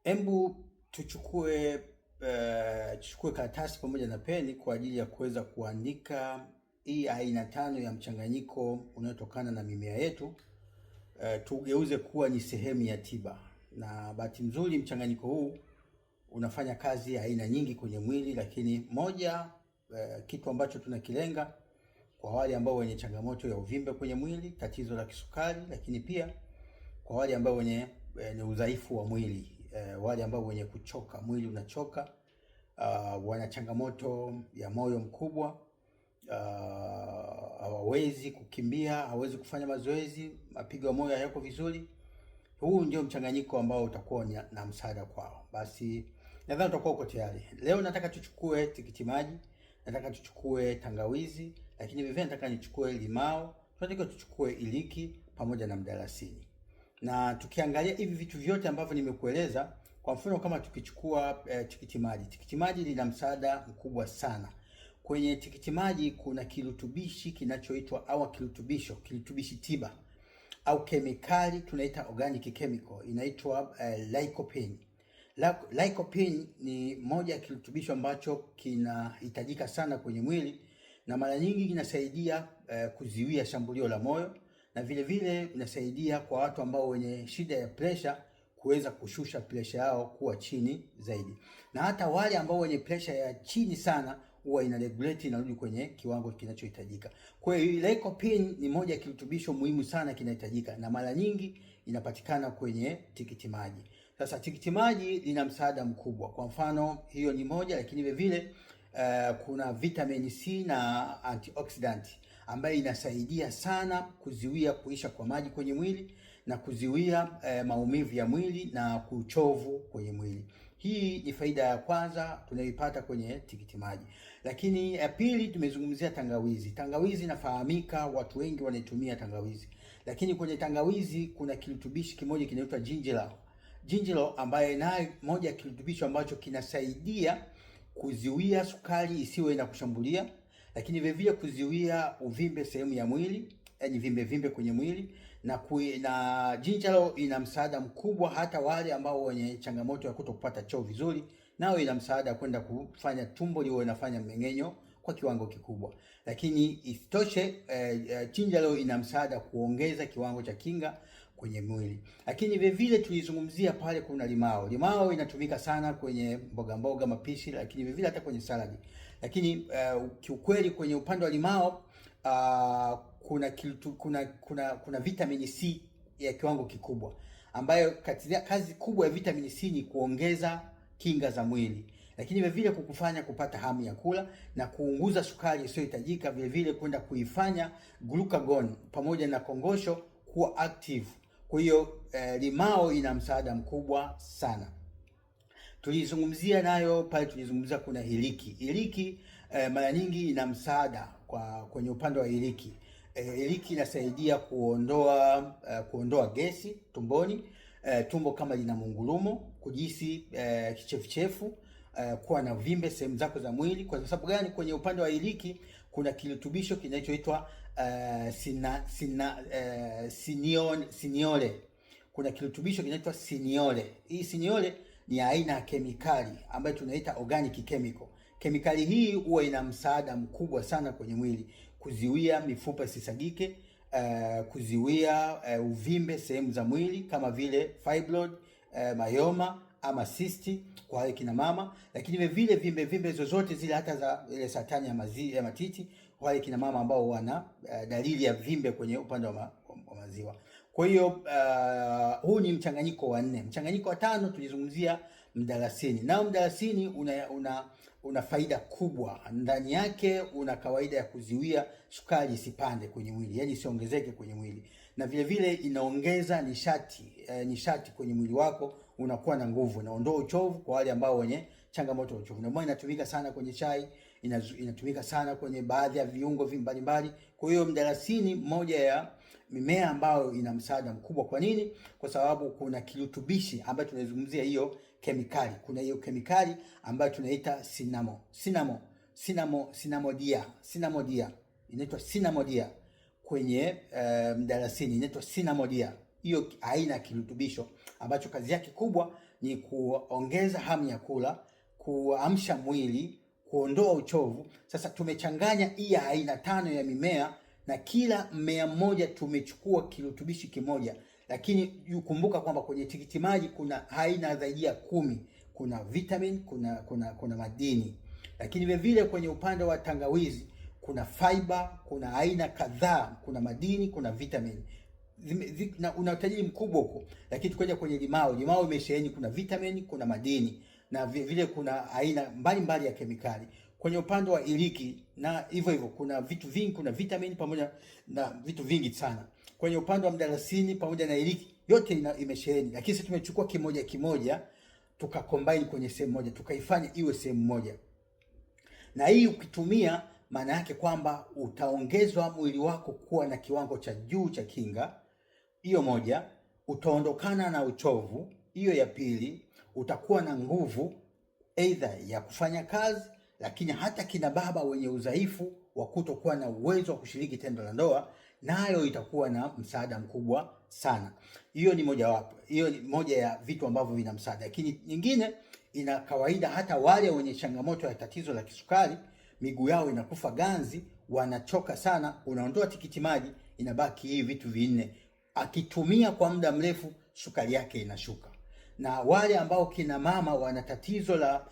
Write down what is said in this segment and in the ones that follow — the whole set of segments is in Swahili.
Embu tuchukue karatasi pamoja na peni kwa ajili ya kuweza kuandika hii aina tano ya mchanganyiko unayotokana na mimea yetu, tugeuze kuwa ni sehemu ya tiba. Na bahati nzuri mchanganyiko huu unafanya kazi ya aina nyingi kwenye mwili, lakini moja, kitu ambacho tunakilenga kwa wale ambao wenye changamoto ya uvimbe kwenye mwili, tatizo la kisukari, lakini pia kwa wale ambao wenye ni udhaifu wa mwili, wale ambao wenye kuchoka, mwili unachoka, wana changamoto ya moyo mkubwa, hawawezi kukimbia, hawawezi kufanya mazoezi, mapigo ya moyo hayako vizuri. Huu ndio mchanganyiko ambao utakuwa na msaada kwao. Basi nadhani utakuwa uko tayari. Leo nataka tuchukue tikiti maji, nataka tuchukue tangawizi, lakini vivyo nataka nichukue limao, tunatakiwa tuchukue iliki pamoja na mdalasini. Na tukiangalia hivi vitu vyote ambavyo nimekueleza, kwa mfano kama tukichukua tikiti maji, tikiti maji lina msaada mkubwa sana. Kwenye tikiti maji kuna kirutubishi kinachoitwa au kirutubisho, kirutubishi tiba au kemikali tunaita organic chemical inaitwa lycopene. Lycopene ni moja ya kirutubisho ambacho kinahitajika sana kwenye mwili na mara nyingi kinasaidia kuziwia shambulio la moyo na vile vile inasaidia kwa watu ambao wenye shida ya pressure kuweza kushusha pressure yao kuwa chini zaidi, na hata wale ambao wenye pressure ya chini sana huwa ina regulate inarudi kwenye kiwango kinachohitajika. Kwa hiyo lycopene ni moja ya kirutubisho muhimu sana kinahitajika, na mara nyingi inapatikana kwenye tikiti maji. Sasa tikiti maji lina msaada mkubwa. Kwa mfano hiyo ni moja, lakini vile vile kuna vitamin C na antioxidant ambayo inasaidia sana kuziwia kuisha kwa maji kwenye mwili na kuziwia maumivu ya mwili na kuchovu kwenye mwili. Hii ni faida ya kwanza tunayoipata kwenye tikiti maji. Lakini ya pili tumezungumzia tangawizi. Tangawizi inafahamika, watu wengi wanaitumia tangawizi. Lakini kwenye tangawizi kuna kirutubishi kimoja kinaitwa gingerol. Gingerol ambaye nayo moja ya kirutubisho ambacho kinasaidia kuziwia sukari isiwe inakushambulia, lakini vile vile kuziwia uvimbe sehemu ya mwili, yaani vimbe vimbe kwenye mwili na gingerol ina msaada mkubwa hata wale ambao wenye changamoto ya kutokupata choo vizuri, nao ina msaada kwenda kufanya tumbo liwe inafanya mmeng'enyo kwa kiwango kikubwa. Lakini isitoshe, gingerol ina msaada kuongeza kiwango cha kinga kwenye mwili. Lakini vile vile tulizungumzia pale kuna limao. Limao inatumika sana kwenye mboga mboga, mapishi, lakini vile vile hata kwenye saladi. Lakini kiukweli kwenye upande wa limao kuna kitu, kuna vitamini C ya kiwango kikubwa ambayo kazi kubwa ya vitamini C ni kuongeza kinga za mwili, lakini vile vile kukufanya kupata hamu ya kula na kuunguza sukari isiyohitajika, vile vile kwenda kuifanya glucagon pamoja na kongosho kuwa active. Kwa hiyo limao ina msaada mkubwa sana. Tulizungumzia nayo pale, tulizungumzia kuna iliki. Iliki mara nyingi ina msaada kwa kwenye upande wa iliki. Iliki inasaidia kuondoa gesi tumboni, tumbo kama lina mungurumo, kujihisi kichefuchefu, kuwa na vimbe sehemu zako za mwili. Kwa sababu gani? Kwenye upande wa iliki kuna kirutubisho kinachoitwa siniole. Kuna kirutubisho kinaitwa siniole. Hii siniole ni aina ya kemikali ambayo tunaita organic chemical. Kemikali hii huwa ina msaada mkubwa sana kwenye mwili kuziwia mifupa isisagike, kuziwia uvimbe sehemu za mwili kama vile fibroid, mayoma ama cyst kwa wale kina mama, lakini vile vile vimbe vimbe zozote zile hata za ile satani ya matiti wale kina mama ambao wana dalili ya vimbe kwenye upande wa maziwa. Kwa hiyo huu ni mchanganyiko wa nne. Mchanganyiko wa tano tulizungumzia mdalasini. Nao mdalasini una faida kubwa ndani yake, una kawaida ya kuziwia sukari isipande kwenye mwili, yani isiongezeke kwenye mwili, na vile vile inaongeza nishati kwenye mwili wako, unakuwa na nguvu, inaondoa uchovu kwa wale ambao wenye changamoto ya uchovu. Ndio maana inatumika sana kwenye chai, inatumika sana kwenye baadhi ya viungo mbalimbali. Kwa hiyo mdalasini moja ya mimea ambayo ina msaada mkubwa. Kwa nini? Kwa sababu kuna kirutubishi ambayo tunazungumzia hiyo kemikali. Kuna hiyo kemikali ambayo tunaita sinamodia. Inaitwa sinamodia kwenye mdalasini inaitwa sinamodia. Hiyo aina ya kirutubisho ambacho kazi yake kubwa ni kuongeza hamu ya kula, kuamsha mwili, kuondoa uchovu. Sasa tumechanganya hii aina tano ya mimea na kila mmea mmoja tumechukua kirutubishi kimoja, lakini kumbuka kwamba kwenye tikiti maji kuna aina zaidi ya 10. Kuna vitamin, kuna madini, lakini vile vile kwenye upande wa tangawizi kuna fiber, kuna aina kadhaa, kuna madini, kuna vitamin na una utajiri mkubwa huko. Lakini tukija kwenye limao, limao imesheheni, kuna vitamin, kuna madini na vile vile kuna aina mbalimbali ya kemikali. Kwenye upande wa iliki na hivyo hivyo kuna vitu vingi, kuna vitamin pamoja na vitu vingi sana. Kwenye upande wa mdalasini pamoja na iliki yote imesheheni, lakini sisi tumechukua kimoja kimoja tukacombine kwenye sehemu moja, tukaifanya iwe sehemu moja. Na hii ukitumia, maana yake kwamba utaongezwa mwili wako kuwa na kiwango cha juu cha kinga. Hiyo moja. Utaondokana na uchovu. Hiyo ya pili. Utakuwa na nguvu aidha ya kufanya kazi, lakini hata kina baba wenye udhaifu wa kutokuwa na uwezo wa kushiriki tendo la ndoa, nayo itakuwa na msaada mkubwa sana. Hiyo ni mojawapo, hiyo ni moja ya vitu ambavyo vina msaada. Lakini nyingine ina kawaida, hata wale wenye changamoto ya tatizo la kisukari, miguu yao inakufa ganzi, wanachoka sana. Unaondoa tikiti maji, inabaki hii vitu vinne. Akitumia kwa muda mrefu, sukari yake inashuka. Na wale ambao kina mama wana tatizo la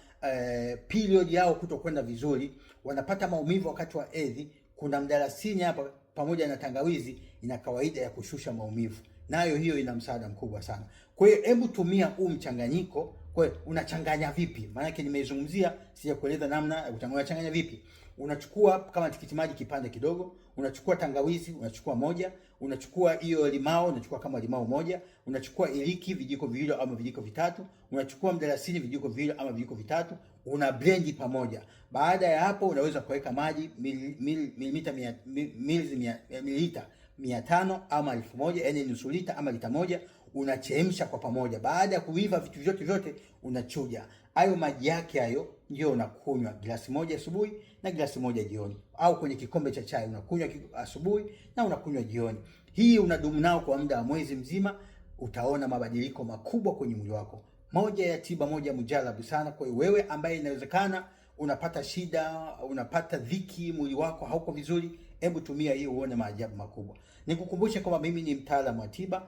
period yao kutokwenda vizuri, wanapata maumivu wakati wa hedhi, kuna mdalasini hapa pamoja na tangawizi ina kawaida ya kushusha maumivu, nayo hiyo ina msaada mkubwa sana. Kwa hiyo hebu tumia huu mchanganyiko. Kwa hiyo unachanganya vipi? Maana nimeizungumzia, sijakueleza namna ya kuchanganya. Unachanganya vipi? Unachukua kama tikiti maji kipande kidogo, unachukua tangawizi, unachukua moja, unachukua hiyo limao, unachukua kama limao moja, unachukua iliki vijiko viwili ama vijiko vitatu, unachukua mdalasini vijiko viwili ama vijiko vitatu, una blend pamoja. Baada ya hapo, unaweza kuweka maji mililita 500 ama 1000, yaani nusu lita ama lita moja, unachemsha kwa pamoja. Baada ya kuiva vitu vyote vyote, unachuja hayo maji yake, hayo ndio unakunywa glasi moja asubuhi na glasi moja jioni, au kwenye kikombe cha chai unakunywa asubuhi na unakunywa jioni. Hii unadumu nao kwa muda wa mwezi mzima, utaona mabadiliko makubwa kwenye mwili wako. Moja ya tiba moja mujarabu sana. Kwa hiyo wewe ambaye inawezekana unapata shida, unapata dhiki, mwili wako hauko vizuri, hebu tumia hii uone maajabu makubwa. Nikukumbushe kwamba mimi ni mtaalamu wa tiba,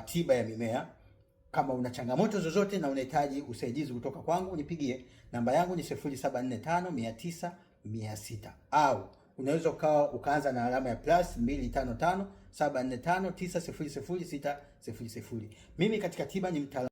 tiba ya mimea. Kama una changamoto zozote na unahitaji usaidizi kutoka kwangu, nipigie. Namba yangu ni 0745 900 600, au unaweza ukawa ukaanza na alama ya plus 255 745 900 600. Mimi katika tiba ni mtaalamu.